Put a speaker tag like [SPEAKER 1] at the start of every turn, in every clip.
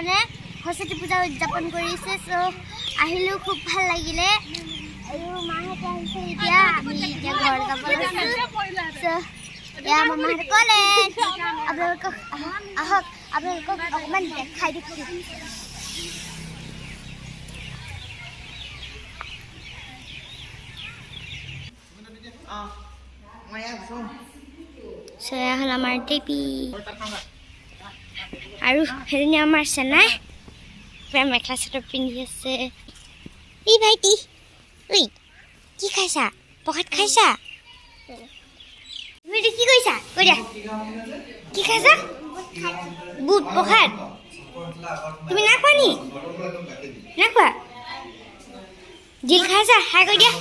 [SPEAKER 1] মানে সৰস্বতী পূজা উদযাপন কৰিছে। চ' আহিলোঁ, খুব ভাল লাগিলে আৰু মাহঁতে আহিছে। এতিয়া আমি এতিয়া ঘৰ যাব লৈছোঁ। চ' এয়া আমাৰ মাহঁতে কলেজ। আপোনালোকক আহক, আপোনালোকক অকণমান দেখাই দিছোঁ। চ' এয়া হ'ল আমাৰ দেৱী আৰু সেইজনী আমাৰ চেনাই, পুৰা মেখেলা চাদৰ পিন্ধি আছে। এই ভাইটি, ঐ, কি খাইছা? প্ৰসাদ খাইছা তুমি? এইটো কি কৰিছা কৈ দিয়া। কি খাইছা? বুট প্ৰসাদ। তুমি নাই খোৱা নি? নাই খোৱা? জিল খাইছা? হাই কৈ দিয়া,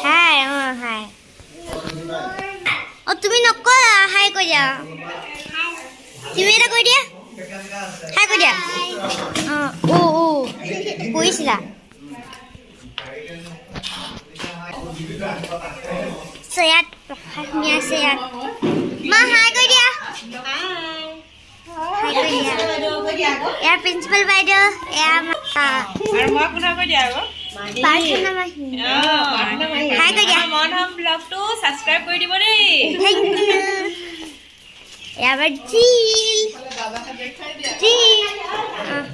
[SPEAKER 1] হাই। অঁ, হাই। অঁ, তুমি নকলা। হাই কৈ দিয়া। তুমি এটা কৈ দিয়া, হাই কৈ দিয়া। অঁ, অ' অ' কৰিছিলা। চ' ইয়াত প্ৰসাদ সোমিয়াই আছে ইয়াত। মা, হাই কৈ দিয়া, হাই কৈ দিয়া। ইয়াৰ প্ৰিন্সিপাল বাইদেউ, এয়া আমাৰ
[SPEAKER 2] আৰু মই পুনৰ কৈ দিয়া আকৌ।
[SPEAKER 1] প্ৰাৰ্থনা মাহী। হাই কৈ দিয়া।
[SPEAKER 2] মনহম ব্লগটো ছাবস্ক্ৰাইব কৰি দিব দেই।
[SPEAKER 1] Thank U. এয়া আমাৰ জিল, জিল। অঁ,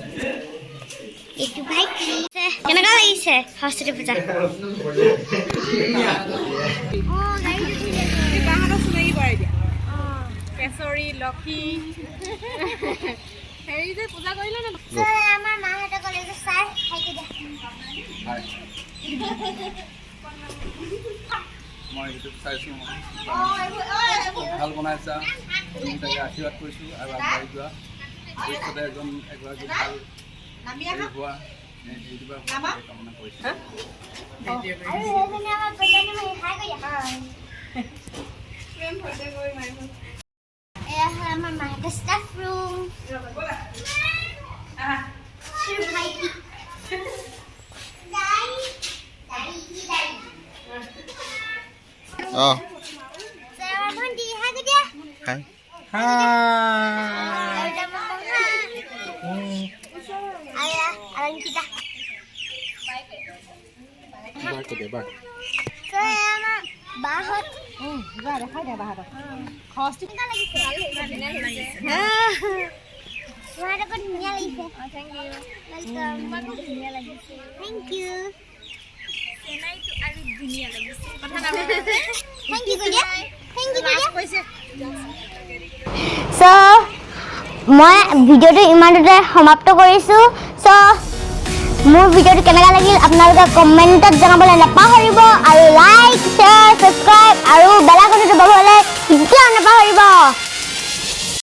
[SPEAKER 1] এইটো ভাইটি। কেনেকুৱা লাগিছে সৰস্বতী পূজা? অঁ, গাড়ীত উঠিলে।
[SPEAKER 2] বাহঁতক চিনাকি কৰাই দিয়া। কেশৰী, লক্ষী, হেৰি যে পূজা কৰিলে নে?
[SPEAKER 1] আমাৰ মাহঁতে ক'লে যে ছাৰ, হাই কৈ দিয়া।
[SPEAKER 3] হাই। মই ইউটিউব চাইছোঁ, খুব ভাল বনাইছা তুমি। তাকে আশীৰ্বাদ কৰিছোঁ আৰু আগবাঢ়ি যোৱা, ভৱিষ্যতে এজন এগৰাকী ভাল হেৰি হোৱা, ইউটিউবাৰ হোৱা, তাকে কামনা কৰিছোঁ।
[SPEAKER 1] আৰু সেইজনী আমাৰ কল্যাণী মাহী, হাই কৈ দিয়া। এয়া হ'ল আমাৰ মাহঁতৰ ষ্টাফ ৰুম। ভাইটি, দাই দাই দাই।
[SPEAKER 3] অঁ।
[SPEAKER 1] আমাৰ ভণ্টি, হাই কৈ দিয়া।
[SPEAKER 3] হাই।
[SPEAKER 1] আৰু আমাৰ মহা আৰু এয়া অলংকিতা।
[SPEAKER 3] বাৰ কৈ দিয়া, বাৰ।
[SPEAKER 1] চ' এয়া আমাৰ বাহঁত।
[SPEAKER 2] দেখাই দিয়া বাহঁতক খৰচটো।
[SPEAKER 1] কেনেকুৱা লাগিছে? তোমালোকৰ ধুনীয়া লাগিছে। Welcome. ধুনীয়া লাগিছে। Thank U.
[SPEAKER 2] আৰু ধুনীয়া লাগিছে।
[SPEAKER 1] Thank U কৈ দিয়া, thank U কৈ দিয়া।
[SPEAKER 2] কৈছে।
[SPEAKER 1] চ' মই ভিডিঅ'টো ইমানতে সমাপ্ত কৰিছোঁ। চ' মোৰ ভিডিঅ'টো কেনেকুৱা লাগিল আপোনালোকে কমেণ্টত জনাবলৈ নাপাহৰিব আৰু লাইক, শ্বেয়াৰ, ছাবস্ক্ৰাইব আৰু বেল আইকনটো দবাবলৈ কেতিয়াও নাপাহৰিব।